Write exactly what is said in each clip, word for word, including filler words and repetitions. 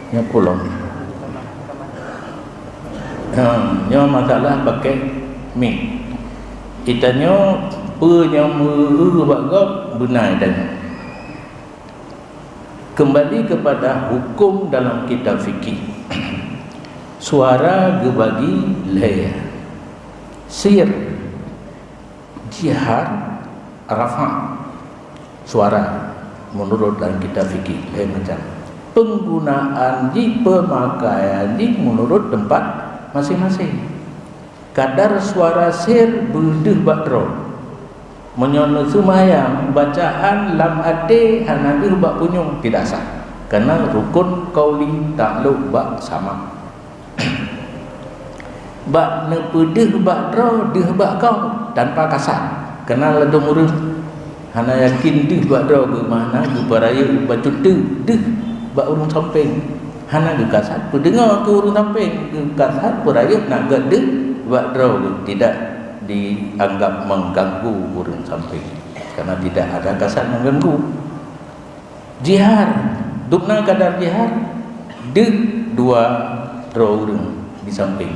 Nyoe pulom. Ha, nyoe masalah pakai mic. Itanyoe peue nyang meu-eu bak gob beuna itanyoe. Kembali kepada hukum dalam kitab fikih. Suara geubagi lhèe. Sir, jihar, rafa'. Suara menurut dalam kitab fikih lhèe macam. Penggunaan jih, pemakaian jih menurut tempat masing-masing. Kadar suara sir beudeuh bak droe. Meunyoe neuseumayang bacaan lam até hana deuh bak punyueng, tidak sah. Karena rukun qauli taklok bak sama. Bak neupeudeuh bak droe deuh bak gob tanpa kasat. Karena ladôm ureueng hana yakin deuh bak droe geuh, makna geupeurayeuk bacut deuh, deuh bak ureueng sampéng. Hana geukasat peudeungoe keu ureueng sampéng, geukasat peurayeuk na gét deuh bak droe geuh, tidak dianggap mengganggu ureueng sampéng, karena tidak ada kasat mengganggu. Jihar, dum na kadar jihar, deuh dua droe ureueng di sampéng.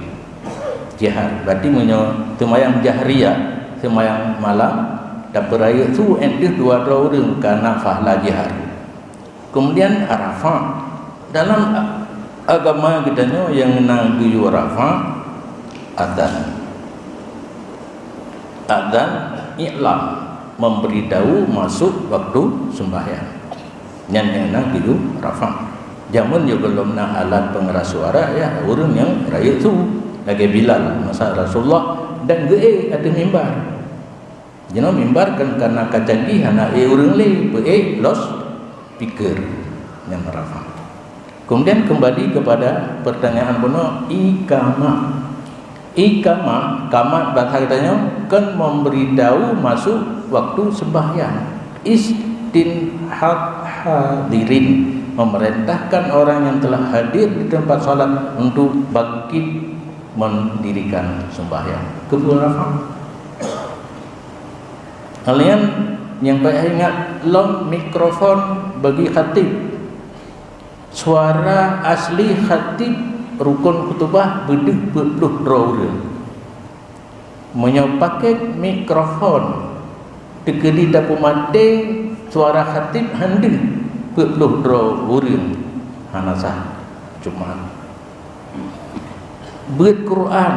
Jihar, berarti meunyoe seumayang jahriyah, seumayang malam, tapeurayeuk su 'et deuh dua droe ureueng, karena fahla jihar. Kemudian rafa'. Dalam agama geutanyoe nyang na geuyue rafa', azan. Azan, i'lam, memberitahu masuk waktu sembahyang. Nyan nyang na geuyue rafa'. Jameun nyoe gohlom na alat pengeras suara, ya, ureueng nyang rayeuk su. Lagèe Bilal, masa Rasulullah dan geuék ateueh mimbar. Jinoe mimbar kan karena ka canggih, hana ék ureueng lé, peuék loudspeaker nyang rafa'. Kemudian kembali kepada pertanyaan bunoe, iqamah. Iqamah, qamat bahasa geutanyoe, kan memberitahu masuk waktu sembahyang. Istinhad hadirin, memerintahkan orang yang telah hadir di tempat salat untuk bangkit mendirikan sembahyang. Keupeue rafa'? Kalian nyang payah ingat lom mikrofon bagi khatib. Suara asli khatib rukon khutubah beudeuh peuet ploh droe ureueng. Meunyoe pakai mikrofon, teukeudi tapeumaté suara khatib han deuh peuet ploh droe ureueng, hana sah Jumat. Beuet Quran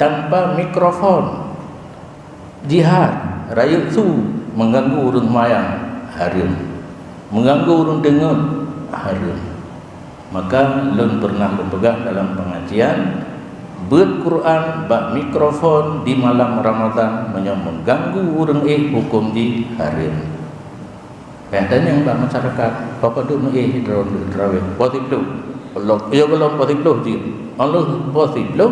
tanpa mikrofon, jihar, rayeuk su, mengganggu ureueng seumayang, hareuem. Mengganggu ureueng deungoe, hareuem. Maka lôn pernah lôn peugah dalam pengajian, beuet Quran bak mikrofon di malam Ramadan meunyoe mengganggu ureueng éh, huköm jih hareuem. Payah tanyong bak masyarakat, pakon duek meu-éh droe tarawih? Poh siploh. Lom, ya, gohlom poh siploh jih. Óh lheueh poh siploh,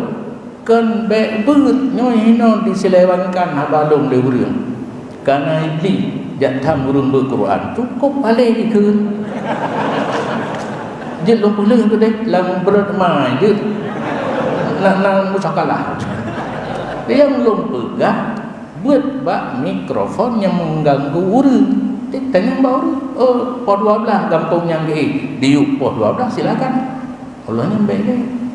kon bèk beuet, nyoe hinoe diseulewengkan haba lôn lé ureueng. Kana Iblih jak tham ureueng beuet Quran, cukôp paléh jikheun. Jeuet lôn peulheueh keudeh lam Bread Mart jeuet. Na, na musakalah. Nyang lôn peugah, beuet bak mikrofon nyang mengganggu ureueng. Tanyong bak ureueng, "Oh, poh dua belas gampông nyan geuéh." Diyueb poh dua belas, silakan. Allah nyan bèk lé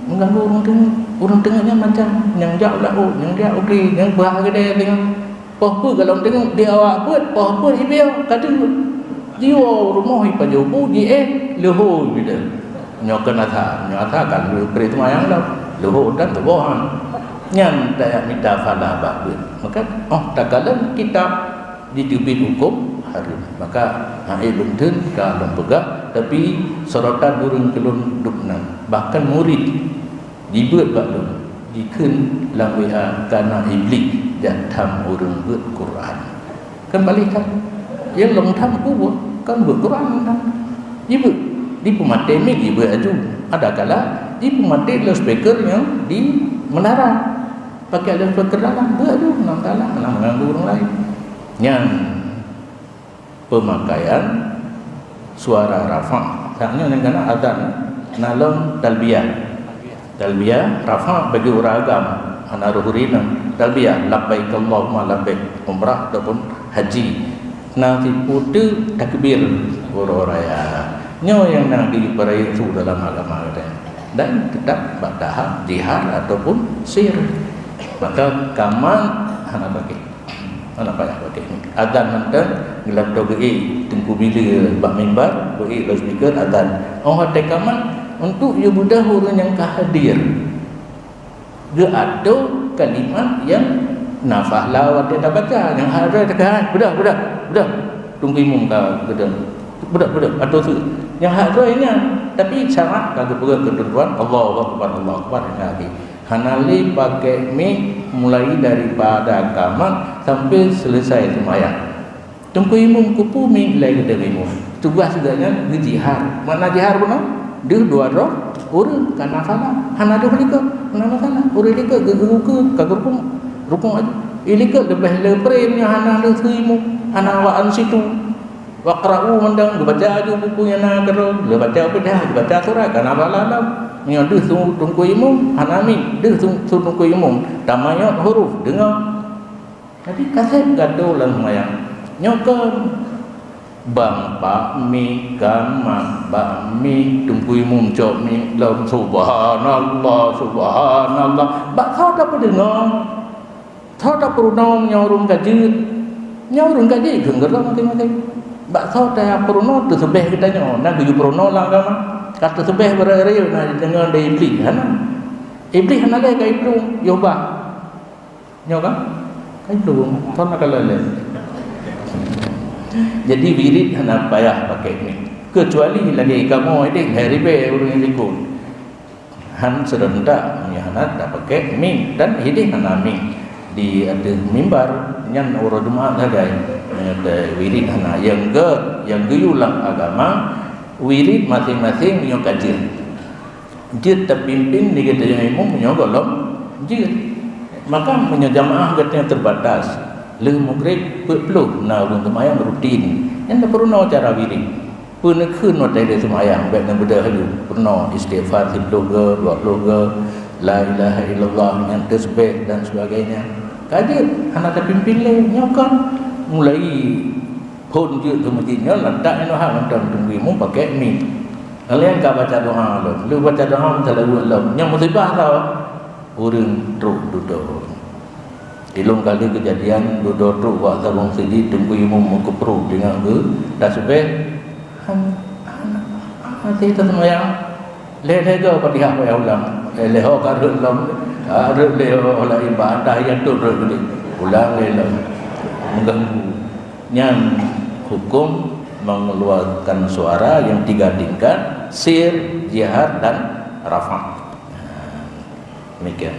mengganggu ureueng teungoh. Ureueng teungoh nyan macam nyang jak u laôt, nyang jak u glé, nyang bah keudè teungoh. Poh peuet gohlom teungoh di awak beuet, poh peuet jipiôh ka deuh. Jiwoe u rumoh jipajoh bu, jiéh, leuhô jipidong. Nyoe kon asa, nyoe asa ka lheueh pré seumayang lom. Leuhô dan tuboh han. Nyan tajak mita pahala bak beuet. Maka, oh, takalon kitab, jiteubiet huköm hareuem. Maka, hana ék lôn theun ka lôn peugah, tapi sorotan ureueng keu lôn duek nan. Bahkan murit jibeuet bak lôn, jikheun lam W A, kana Iblih jak tham ureueng beuet Quran. Kan paléh that. Nyang lôn tham peue? Kan beuet Quran lôn tham. Jibeuet. Jipeumaté mic, jibeuet aju. Ada kala jipeumaté loudspeaker nyang di menara. Pakai loudspeaker dalam, beuet aju. Allahu Taala hana mengganggu ureueng laén. Nyan pemakaian suara rafa'. Saat nyoe nyang kana azan, na lom talbiyah. Talbiyah, rafa' bagi ureueng agam, hana roh ureueng inong. Talbiyah, labbaik Allahumma labbaik, umrah ataupun haji. Na sipu teuk takbir uroe raya. Nyoe nyang na geuyue peurayeuk su dalam agama geutanyoe. Dan teutap bak tahap jihar ataupun sir. Maka kamat hana pakai. Hana payah pakai. Azan mantong, geulantoe geuék Teungku Billy bak mimbar, geuék loudspeaker, azan. Óh watèe kamat, untuk yue beudôh ureueng nyang ka hadir. Geuatô kalimat nyang na fahla watèe tabaca, nyang hana teuka, "Beudôh, beudôh, beudôh." Teungku imum ka geudong. "Beudôh, beudôh, atô su." Nyang hak droe nyan, tapi syarat ka geupeugah keutentuan, "Allahu Akbar, Allahu Akbar," nyang lagèe. Hana lé pakai mic mulai daripada kamat sampai selesai seumayang. Teungku imum keupeue mic lé geutanyoe imum. Tugaih geuh nyan geujihar. Makna jihar bunoe? Deuh dua droe ureueng, ka na fahla. Hana deuh likot, hana masalah. Ureueng likot geu-, geu-, geu-, ka geurukuk, rukuk aju. Ie likot leubeh le prem nyoe hana lé su imum, hana wa ansitu. Waqra'u mantong geubaca aju buku nyang na keudroe, geubaca Al-Fatihah, geubaca surat, ka na fahla lom. Meunyoe deuh su teungku imum, hana mic, deuh su, su teungku imum, tamayot huruf, deungoe. Jadi, ka sép geuatô lam seumayang. Nyoe kon bang bak mic, kamat bak mic, teungku imum cok mic lom, "Subhanallah, subhanallah." Bak soe tapeudeungoe? Soe tapeurunoe nyoe ureueng ka jeuet? Nyoe ureueng ka jeuet kheun keudroe maséng-maséng. Bak soe tapeurunoe teuseubeh geutanyoe, na geuyue peurunoe lam agama. Ka teuseubeh barô-barô na jideungoe lé Iblih, hana. Iblih hana lé ka iplueng, yoh bah. Nyoe kan? Kan itu, kon na kalon lé. Jadi, wirid hana payah pakai mic. Kecuali lagèe kamoe idéh, hai ribèe ureueng nyang likot. Han seurentak, meunyoe hana tapakai mic. Dan idéh hana mic di ateueh mimbar, nyan uroe Jumat sagai. Meunyoe wirid hana. Nyang geu-, nyang geuyue lam agama, wirid maséng-maséng meunyoe ka jeuet. Jeuet tapimpén di geutanyoe imum meunyoe gohlom jeuet. Maka meunyoe jamaah geutanyoe teubatas, lheueh mugrib peuet ploh na ureueng seumayang rutin. Nyan tapeurunoe cara wirid. Peuneukheun watèe lheueh seumayang, bèk neubeudôh laju. Peurunoe istighfar siplôh goe, dua ploh goe, la ilaha illallah, nyan tasbih dan sebagainya. Ka jeuet, hana tapimpén lé, nyoe kan mulai phôn jeuet keu meuseujid nyoe lantak nyoe hak mantong teungku imum pakai mic. Lheueh ka baca doa lom. Lheueh baca doa meusalaweuet lom. Nyang musibah tau, ureueng trok dudoe. Ilôn kali keujadian dudoe trok bak saboh meuseujid, teungku imum meukeupruh deungon geutasbih. Han, han, han, hana seumayang. Lhèe-lhèe goe Fatihah payah ulang. Lhèe-lhèe ho ka rhot lom. Ha, rhot lhèe ho laén bak atas, ya, trok rhot keunoe. Ulang lé lom. Mengganggu. Nyan hukum mengeluarkan suara yang tiga tingkat, sir, jihar, dan rafa'. Demikian.